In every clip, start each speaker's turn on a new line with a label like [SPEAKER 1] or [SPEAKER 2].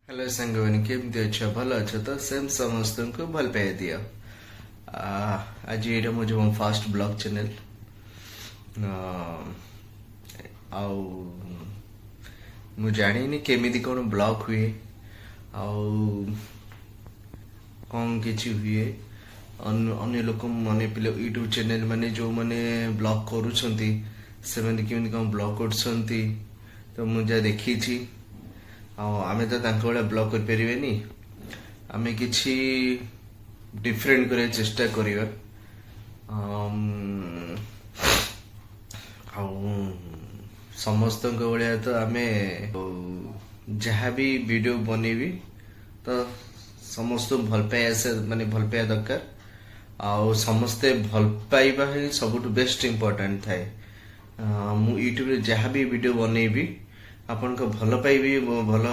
[SPEAKER 1] Hello ସାଙ୍ଗମାନେ, କେମିତି ଅଛ? ଭଲ ଅଛ ତ? ସେମ୍ ସମସ୍ତଙ୍କୁ ଭଲ ପାଇବା ଦିଅ। ଆଜି ଏଇଟା ମୋ ଯେଉଁ ଫାଷ୍ଟ ବ୍ଲଗ୍ ଚ୍ୟାନେଲ୍, ଆଉ ମୁଁ ଜାଣିନି କେମିତି କ'ଣ ବ୍ଲଗ୍ ହୁଏ ଆଉ କ'ଣ କିଛି ହୁଏ। ଅନ୍ୟ ଲୋକ ମାନେ, ପିଲା, ୟୁଟ୍ୟୁବ୍ ଚ୍ୟାନେଲ୍ ମାନେ ଯେଉଁମାନେ ବ୍ଲଗ୍ କରୁଛନ୍ତି, ସେମାନେ କେମିତି କ'ଣ ବ୍ଲଗ୍ କରୁଛନ୍ତି, ତ ମୁଁ ଯାହା ଦେଖିଛି, ଆଉ ଆମେ ତ ତାଙ୍କ ଭଳିଆ ବ୍ଲଗ୍ କରିପାରିବେନି। ଆମେ କିଛି ଡିଫରେଣ୍ଟ କରିବାକୁ ଚେଷ୍ଟା କରିବା। ଆଉ ସମସ୍ତଙ୍କ ଭଳିଆ ତ ଆମେ ଯାହା ବି ଭିଡ଼ିଓ ବନେଇବି, ତ ସମସ୍ତଙ୍କୁ ଭଲ ପାଇବା ଆସେ, ମାନେ ଭଲ ପାଇବା ଦରକାର। ଆଉ ସମସ୍ତେ ଭଲ ପାଇବା ହିଁ ସବୁଠୁ ବେଷ୍ଟ ଇମ୍ପୋର୍ଟାଣ୍ଟ ଥାଏ। ମୁଁ ୟୁଟ୍ୟୁବରେ ଯାହା ବି ଭିଡ଼ିଓ ବନେଇବି, ଆପଣଙ୍କ ଭଲ ପାଇବି, ଭଲ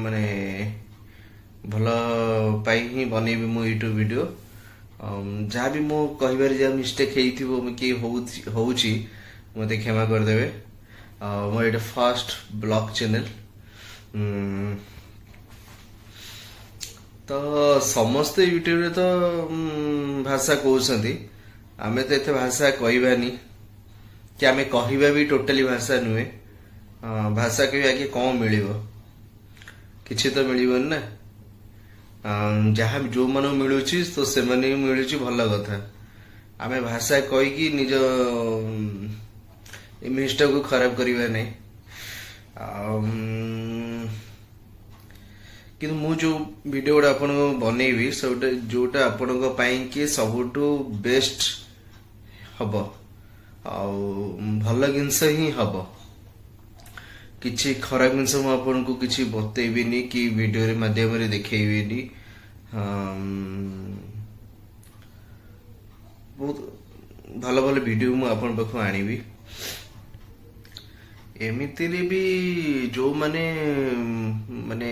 [SPEAKER 1] ମାନେ ଭଲ ପାଇ ହିଁ ବନେଇବି ମୁଁ ୟୁଟ୍ୟୁବ ଭିଡ଼ିଓ। ଯାହା ବି ମୁଁ କହିବାରେ ଯାହା ମିଷ୍ଟେକ୍ ହେଇଥିବ କି ହଉଛି, ମୋତେ କ୍ଷମା କରିଦେବେ। ଆଉ ମୋର ଏଇଟା ଫାଷ୍ଟ ବ୍ଲଗ୍ ଚ୍ୟାନେଲ୍। ତ ସମସ୍ତେ ୟୁଟ୍ୟୁବରେ ତ ଭାଷା କହୁଛନ୍ତି। ଆମେ ତ ଏତେ ଭାଷା କହିବାନି କି ଆମେ କହିବା ବି ଟୋଟାଲି ଭାଷା ନୁହେଁ। ଭାଷା କହିବା ଆଗେ କ'ଣ ମିଳିବ? କିଛି ତ ମିଳିବନି ନା। ଯାହା ଯୋଉମାନଙ୍କୁ ମିଳୁଛି ତ ସେମାନେ ବି ମିଳୁଛି, ଭଲ କଥା। ଆମେ ଭାଷା କହିକି ନିଜ ଇମେଜଟାକୁ ଖରାପ କରିବା ନାହିଁ। ଆଉ କିନ୍ତୁ ମୁଁ ଯୋଉ ଭିଡ଼ିଓ ଗୁଡ଼ା ଆପଣଙ୍କୁ ବନେଇବି, ସେଇଟା ଯୋଉଟା ଆପଣଙ୍କ ପାଇଁ କି ସବୁଠୁ ବେଷ୍ଟ ହବ ଆଉ ଭଲ ଜିନିଷ ହିଁ ହବ। କିଛି ଖରାପ ଜିନିଷ ମୁଁ ଆପଣଙ୍କୁ କିଛି ବତେଇବିନି କି ଭିଡ଼ିଓରେ ମାଧ୍ୟମରେ ଦେଖେଇବିନି। ବହୁତ ଭଲ ଭଲ ଭିଡ଼ିଓ ମୁଁ ଆପଣଙ୍କ ପାଖକୁ ଆଣିବି। ଏମିତିରେ ବି ଯୋଉମାନେ ମାନେ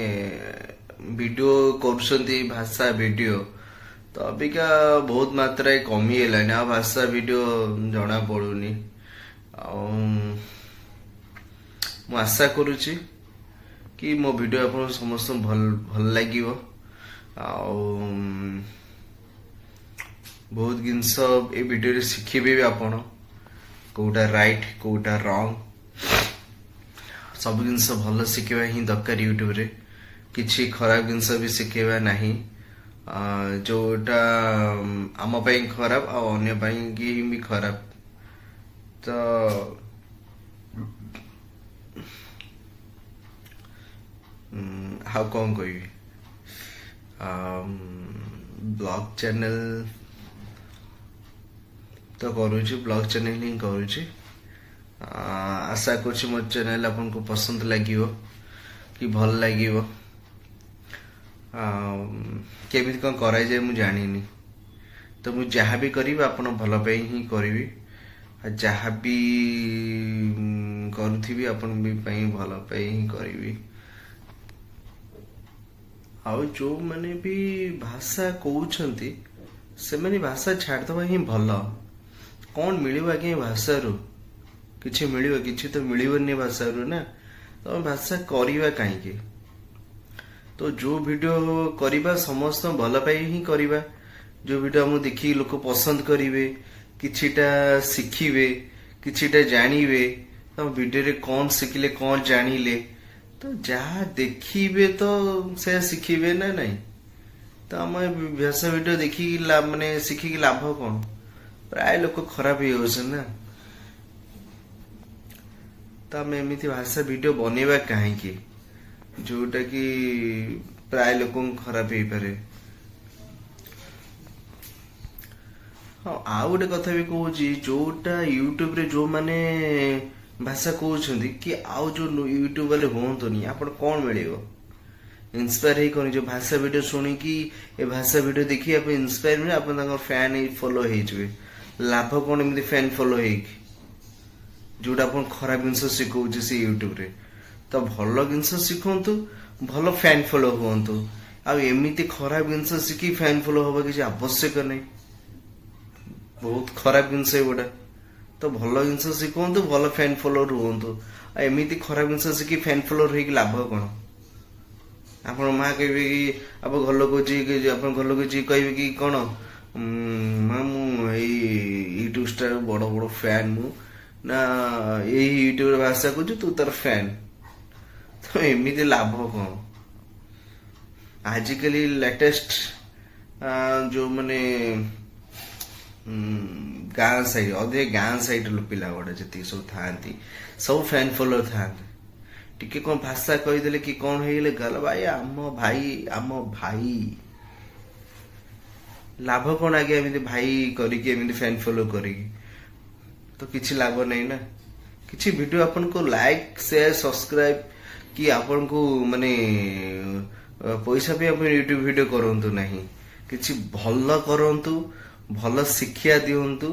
[SPEAKER 1] ଭିଡ଼ିଓ କରୁଛନ୍ତି, ଭାଷା ଭିଡ଼ିଓ ତ ଅବିକା ବହୁତ ମାତ୍ରାରେ କମିଗଲାଣି। ଆଉ ଭାଷା ଭିଡ଼ିଓ ଜଣା ପଡୁନି। ଆଉ ମୁଁ ଆଶା କରୁଛି କି ମୋ ଭିଡ଼ିଓ ଆପଣଙ୍କୁ ସମସ୍ତଙ୍କୁ ଭଲ ଭଲ ଲାଗିବ। ଆଉ ବହୁତ ଜିନିଷ ଏ ଭିଡ଼ିଓରେ ଶିଖିବେ ବି ଆପଣ, କୋଉଟା ରାଇଟ୍, କୋଉଟା ରଙ୍ଗ। ସବୁ ଜିନିଷ ଭଲ ଶିଖିବା ହିଁ ଦରକାର ୟୁଟ୍ୟୁବରେ। କିଛି ଖରାପ ଜିନିଷ ବି ଶିଖେଇବା ନାହିଁ, ଯୋଉଟା ଆମ ପାଇଁ ଖରାପ ଆଉ ଅନ୍ୟ ପାଇଁ କି ବି ଖରାପ। ତ ଆଉ କ'ଣ କହିବି? ବ୍ଲଗ୍ ଚ୍ୟାନେଲ ତ କରୁଛି, ବ୍ଲଗ୍ ଚ୍ୟାନେଲ ହିଁ କରୁଛି। ଆଶା କରୁଛି ମୋ ଚ୍ୟାନେଲ ଆପଣଙ୍କୁ ପସନ୍ଦ ଲାଗିବ କି ଭଲ ଲାଗିବ। ଆଉ କେମିତି କ'ଣ କରାଯାଏ ମୁଁ ଜାଣିନି। ତ ମୁଁ ଯାହା ବି କରିବି, ଆପଣ ଭଲ ପାଇଁ ହିଁ କରିବି। ଆଉ ଯାହା ବି କରୁଥିବି, ଆପଣ ବି ପାଇଁ ଭଲ ପାଇଁ ହିଁ କରିବି। ଆଉ ଯୋଉମାନେ ବି ଭାଷା କହୁଛନ୍ତି, ସେମାନେ ଭାଷା ଛାଡ଼ିଦେବା ହିଁ ଭଲ। କ'ଣ ମିଳିବ ଆଜ୍ଞା ଏ ଭାଷାରୁ? କିଛି ମିଳିବ? କିଛି ତ ମିଳିବନି ଭାଷାରୁ ନା। ତମେ ଭାଷା କରିବା କାହିଁକି? ତ ଯୋଉ ଭିଡ଼ିଓ କରିବା, ସମସ୍ତଙ୍କ ଭଲ ପାଇଁ ହିଁ କରିବା। ଯୋଉ ଭିଡ଼ିଓ ଆମକୁ ଦେଖିକି ଲୋକ ପସନ୍ଦ କରିବେ, କିଛିଟା ଶିଖିବେ, କିଛିଟା ଜାଣିବେ, ତମ ଭିଡ଼ିଓରେ କ'ଣ ଶିଖିଲେ, କ'ଣ ଜାଣିଲେ, ତ ଯାହା ଦେଖିବେ ତ ସେୟା ଶିଖିବେ ନା ନାଇଁ? ତ ଆମ ଏ ଭାଷା ଭିଡ଼ିଓ ଦେଖିକି ମାନେ ଶିଖିକି ଲାଭ କ'ଣ? ପ୍ରାୟ ଲୋକ ଖରାପ ହେଇଯାଉଛନ୍ତି ନା। ତ ଆମେ ଏମିତି ଭାଷା ଭିଡ଼ିଓ ବନେଇବା କାହିଁକି, ଯୋଉଟା କି ପ୍ରାୟ ଲୋକଙ୍କୁ ଖରାପ ହେଇପାରେ? ହଁ, ଆଉ ଗୋଟେ କଥା ବି କହୁଛି, ଯୋଉଟା ୟୁଟ୍ୟୁବରେ ଯୋଉମାନେ ଭାଷା କହୁଛନ୍ତି କି ଆଉ ଯୋଉ ୟୁଟ୍ୟୁବ ବାଲେ ହୁଅନ୍ତୁନି, ଆପଣ କ'ଣ ମିଳିବ? ଇନ୍ସପାୟାର ହେଇ କ'ଣ ଯୋଉ ଭାଷା ଭିଡ଼ିଓ ଶୁଣିକି, ଏ ଭାଷା ଭିଡ଼ିଓ ଦେଖି ଆପଣ ଇନ୍ସପାୟାର ମିଳିବ, ଆପଣ ତାଙ୍କ ଫ୍ୟାନ୍ ହେଇ ଫଲୋ ହେଇଯିବେ। ଲାଭ କ'ଣ ଏମିତି ଫ୍ୟାନ୍ ଫଲୋ ହେଇକି, ଯୋଉଟା ଆପଣ ଖରାପ ଜିନିଷ ଶିଖଉଛି ସେ ୟୁଟ୍ୟୁବରେ? ତ ଭଲ ଜିନିଷ ଶିଖନ୍ତୁ, ଭଲ ଫ୍ୟାନ୍ ଫଲୋ ହୁଅନ୍ତୁ। ଆଉ ଏମିତି ଖରାପ ଜିନିଷ ଶିଖି ଫ୍ୟାନ୍ ଫଲୋ ହବା କିଛି ଆବଶ୍ୟକ ନାହିଁ। ବହୁତ ଖରାପ ଜିନିଷ ଏଗୁଡ଼ା। ତ ଭଲ ଜିନିଷ ଶିଖନ୍ତୁ, ଭଲ ଫ୍ୟାନ୍ ଫଲୋଅର ହୁଅନ୍ତୁ। ଆଉ ଏମିତି ଖରାପ ଜିନିଷ ଶିଖି ଫ୍ୟାନ୍ ଫଲୋଅର ହେଇକି ଲାଭ କ'ଣ? ଆପଣ ମା କହିବେ କି, ଆପଣ ଘର ଲୋକ ଯିଏ, ଆପଣ ଘର ଲୋକ ଯିଏ କହିବେ କି କ'ଣ, ମା, ମୁଁ ଏଇ ୟୁଟ୍ୟୁବ ଷ୍ଟାର ବଡ଼ ବଡ଼ ଫ୍ୟାନ୍ ମୁଁ ନା, ଏଇ ୟୁଟ୍ୟୁବରେ ଭାଷା କହୁଛୁ, ତୁ ତାର ଫ୍ୟାନ୍। ତ ଏମିତି ଲାଭ କ'ଣ? ଆଜିକାଲି ଲାଟେଷ୍ଟ ଯୋଉମାନେ ଗାଁ ସାଇଡ୍, ଅଧିକ ଗାଁ ସାଇଡ୍ ପିଲା ଗୁଡ଼ା ଯେତିକି ସବୁ ଥାଆନ୍ତି, ସବୁ ଫ୍ୟାନ୍ ଫଲୋଅର ଥାଆନ୍ତି। ଟିକେ କଣ ଭାଷା କହିଦେଲେ କି କଣ ହେଇଗଲେ, ଗଲା ଭାଇ, ଆମ ଭାଇ, ଆମ ଭାଇ। ଲାଭ କଣ ଆଜ୍ଞା ଏମିତି ଭାଇ କରିକି, ଏମିତି ଫ୍ୟାନ୍ ଫଲୋ କରିକି? ତ କିଛି ଲାଭ ନାହିଁ ନା। କିଛି ଭିଡିଓ ଆପଣଙ୍କୁ ଲାଇକ୍, ସେୟାର, ସବସ୍କ୍ରାଇବ କି ଆପଣଙ୍କୁ ମାନେ ପଇସା ପାଇଁ ଆପଣ ୟୁଟ୍ୟୁବ ଭିଡିଓ କରନ୍ତୁ ନାହିଁ। କିଛି ଭଲ କରନ୍ତୁ, ଭଲ ଶିକ୍ଷା ଦିଅନ୍ତୁ,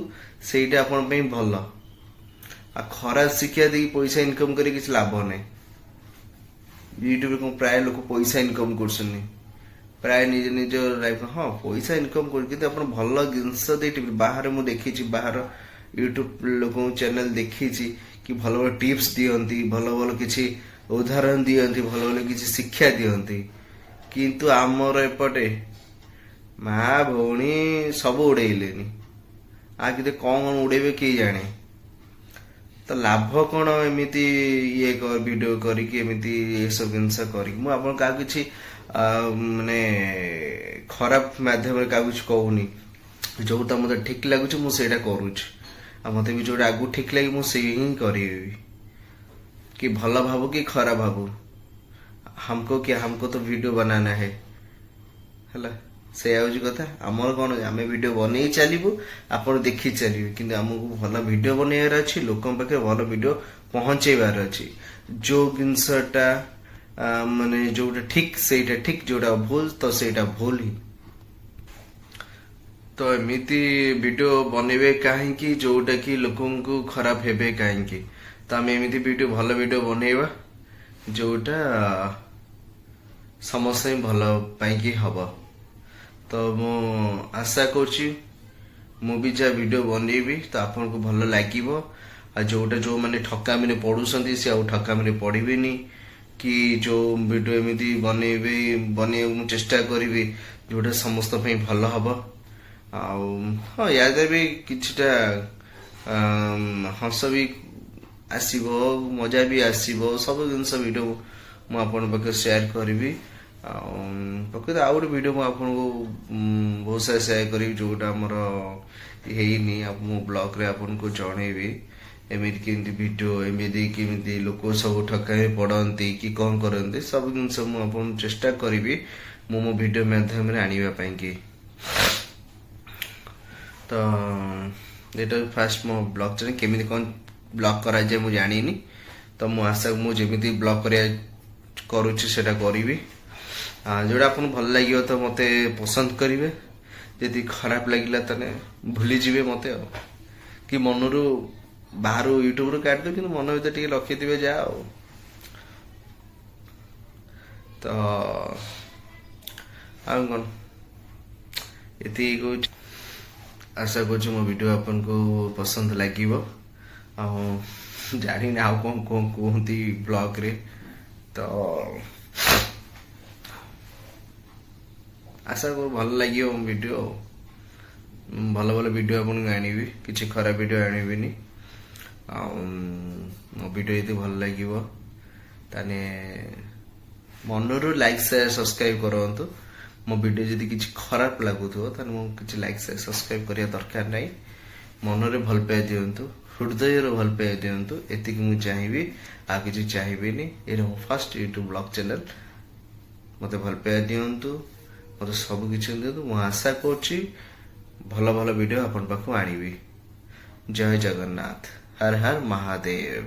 [SPEAKER 1] ସେଇଟା ଆପଣଙ୍କ ପାଇଁ ଭଲ। ଆଉ ଖରାପ ଶିକ୍ଷା ଦେଇକି ପଇସା ଇନକମ କରି କିଛି ଲାଭ ନାହିଁ। ୟୁଟ୍ୟୁବରେ କଣ ପ୍ରାୟ ଲୋକ ପଇସା ଇନକମ କରୁଛନ୍ତି? ପ୍ରାୟ ନିଜ ନିଜ ଲାଇଫ, ହଁ, ପଇସା ଇନକମ କରୁ, କିନ୍ତୁ ଆପଣ ଭଲ ଜିନିଷ ଦେଇ। ବାହାରେ ମୁଁ ଦେଖିଛି, ବାହାର ୟୁଟ୍ୟୁବ ଲୋକଙ୍କ ଚ୍ୟାନେଲ ଦେଖିଛି କି ଭଲ ଭଲ ଟିପ୍ସ ଦିଅନ୍ତି, ଭଲ ଭଲ କିଛି ଉଦାହରଣ ଦିଅନ୍ତି, ଭଲ ଭଲ କିଛି ଶିକ୍ଷା ଦିଅନ୍ତି। କିନ୍ତୁ ଆମର ଏପଟେ ମା ଭଉଣୀ ସବୁ ଉଡେଇଲେନି। ଆଉ କେତେ କଣ କଣ ଉଡେଇବେ କିଏ ଜାଣେ। ତ ଲାଭ କଣ ଏମିତି ଇଏ ଭିଡିଓ କରିକି, ଏମିତି ଏସବୁ ଜିନିଷ କରିକି? ମୁଁ ଆପଣ କାହାକୁ କିଛି ମାନେ ଖରାପ ମାଧ୍ୟମରେ କାହାକୁ କିଛି କହୁନି। ଯୋଉଟା ମତେ ଠିକ ଲାଗୁଛି, ମୁଁ ସେଇଟା କରୁଛି। ଆଉ ମତେ ବି ଯୋଉଟା ଆଗକୁ ଠିକ ଲାଗେ, ମୁଁ ସେଇ ହିଁ କରିବି। କି ଭଲ ଭାବୁ କି ଖରାପ ଭାବୁ, हमको क्या, हमको तो वीडियो बनाना है। ହେଲା, ସେଇଆ ହଉଛି କଥା। ଆମର କଣ, ଆମେ ଭିଡିଓ ବନେଇ ଚାଲିବୁ, ଆପଣ ଦେଖି ଚାଲିବେ। କିନ୍ତୁ ଆମକୁ ଭଲ ଭିଡିଓ ବନେଇବାର ଅଛି, ଲୋକଙ୍କ ପାଖରେ ଭଲ ଭିଡିଓ ପହଞ୍ଚେଇବାର ଅଛି। ଯୋଉ ଜିନିଷଟା ମାନେ ଯୋଉଟା ଠିକ, ସେଇଟା ଠିକ, ଯୋଉଟା ଭୁଲ ତ ସେଇଟା ଭୁଲ ହିଁ। ତ ଏମିତି ଭିଡିଓ ବନେଇବେ କାହିଁକି, ଯୋଉଟା କି ଲୋକଙ୍କୁ ଖରାପ ହେବେ କାହିଁକି? ତ ଆମେ ଏମିତି ଭିଡିଓ, ଭଲ ଭିଡିଓ ବନେଇବା ଯୋଉଟା ସମସ୍ତେ ଭଲ ପାଇଁକି ହବ। ତ ମୁଁ ଆଶା କରୁଛି, ମୁଁ ବି ଯାହା ଭିଡିଓ ବନେଇବି ତ ଆପଣଙ୍କୁ ଭଲ ଲାଗିବ। ଆଉ ଯୋଉଟା ଯୋଉମାନେ ଠକାମିରେ ପଡୁଛନ୍ତି, ସେ ଆଉ ଠକାମିରେ ପଡିବେନି। କି ଯୋଉ ଭିଡିଓ ଏମିତି ବନେଇବି, ବନେଇବାକୁ ମୁଁ ଚେଷ୍ଟା କରିବି ଯୋଉଟା ସମସ୍ତଙ୍କ ପାଇଁ ଭଲ ହବ। ଆଉ ହଁ, ୟା ଦେହରେ ବି କିଛିଟା ହସ ବି ଆସିବ, ମଜା ବି ଆସିବ। ସବୁ ଜିନିଷ ଭିଡିଓ ମୁଁ ଆପଣଙ୍କ ପାଖରେ ସେୟାର କରିବି। ଆଉ ପ୍ରକୃତ ଆଉ ଗୋଟେ ଭିଡିଓ ମୁଁ ଆପଣଙ୍କୁ ବହୁତ ସାରା ସେୟାର କରିବି, ଯୋଉଟା ଆମର ହେଇନି। ଆଉ ମୁଁ ବ୍ଲଗରେ ଆପଣଙ୍କୁ ଜଣେଇବି ଏମିତି କେମିତି ଭିଡିଓ, ଏମିତି କେମିତି ଲୋକ ସବୁ ଠକାମି ପଡନ୍ତି କି କଣ କରନ୍ତି। ସବୁ ଜିନିଷ ମୁଁ ଆପଣଙ୍କୁ ଚେଷ୍ଟା କରିବି ମୁଁ ମୋ ଭିଡିଓ ମାଧ୍ୟମରେ ଆଣିବା ପାଇଁ କି। ତ ଏଇଟା ଫାଷ୍ଟ ମୋ ବ୍ଲଗ ଚ୍ୟାନେଲ। କେମିତି କଣ ବ୍ଲଗ କରାଯାଏ ମୁଁ ଜାଣିନି। ତ ମୁଁ ଆଶା, ମୁଁ ଯେମିତି ବ୍ଲଗ କରିବା କରୁଛି, ସେଇଟା କରିବି। ଯୋଉଟା ଆପଣଙ୍କୁ ଭଲ ଲାଗିବ ତ ମତେ ପସନ୍ଦ କରିବେ, ଯଦି ଖରାପ ଲାଗିଲା ତାହେଲେ ଭୁଲିଯିବେ ମତେ ଆଉ କି ମନରୁ ବାହାରୁ ୟୁଟ୍ୟୁବରୁ କାଟିଦେବେ, କିନ୍ତୁ ମନ ଭିତରେ ଟିକେ ରଖିଥିବେ ଯାହା ଆଉ। ତ ଆଉ କଣ, ଏତିକି କହୁଛି। ଆଶା କରୁଛି ମୋ ଭିଡିଓ ଆପଣଙ୍କୁ ପସନ୍ଦ ଲାଗିବ। ଆଉ ଜାଣିନି ଆଉ କଣ କଣ କୁହନ୍ତି ବ୍ଲଗରେ। ତ ଆଶା କରୁ ଭଲ ଲାଗିବ ମୋ ଭିଡିଓ। ଆଉ ଭଲ ଭଲ ଭିଡିଓ ଆପଣଙ୍କୁ ଆଣିବି, କିଛି ଖରାପ ଭିଡିଓ ଆଣିବିନି। ଆଉ ମୋ ଭିଡିଓ ଯଦି ଭଲ ଲାଗିବ, ତାହେଲେ ମନରୁ ଲାଇକ୍, ସେୟାର, ସବସ୍କ୍ରାଇବ କରନ୍ତୁ। ମୋ ଭିଡିଓ ଯଦି କିଛି ଖରାପ ଲାଗୁଥିବ, ତାହେଲେ ମୁଁ କିଛି ଲାଇକ୍, ସେୟାର, ସବସ୍କ୍ରାଇବ କରିବା ଦରକାର ନାହିଁ। ମନରେ ଭଲ ପାଇବା ଦିଅନ୍ତୁ, ହୃଦୟରୁ ଭଲ ପାଇବା ଦିଅନ୍ତୁ, ଏତିକି ମୁଁ ଚାହିଁବି, ଆଉ କିଛି ଚାହିଁବିନି। ଏଇଟା ମୋ ଫାଷ୍ଟ ୟୁଟ୍ୟୁବ ବ୍ଲଗ ଚ୍ୟାନେଲ। ମତେ ଭଲ ପାଇବା ଦିଅନ୍ତୁ, ମତେ ସବୁ କିଛି ଦିଅନ୍ତୁ। ମୁଁ ଆଶା କରୁଛି ଭଲ ଭଲ ଭିଡିଓ ଆପଣଙ୍କ ପାଖକୁ ଆଣିବି। ଜୟ ଜଗନ୍ନାଥ, ହର ହର ମହାଦେବ।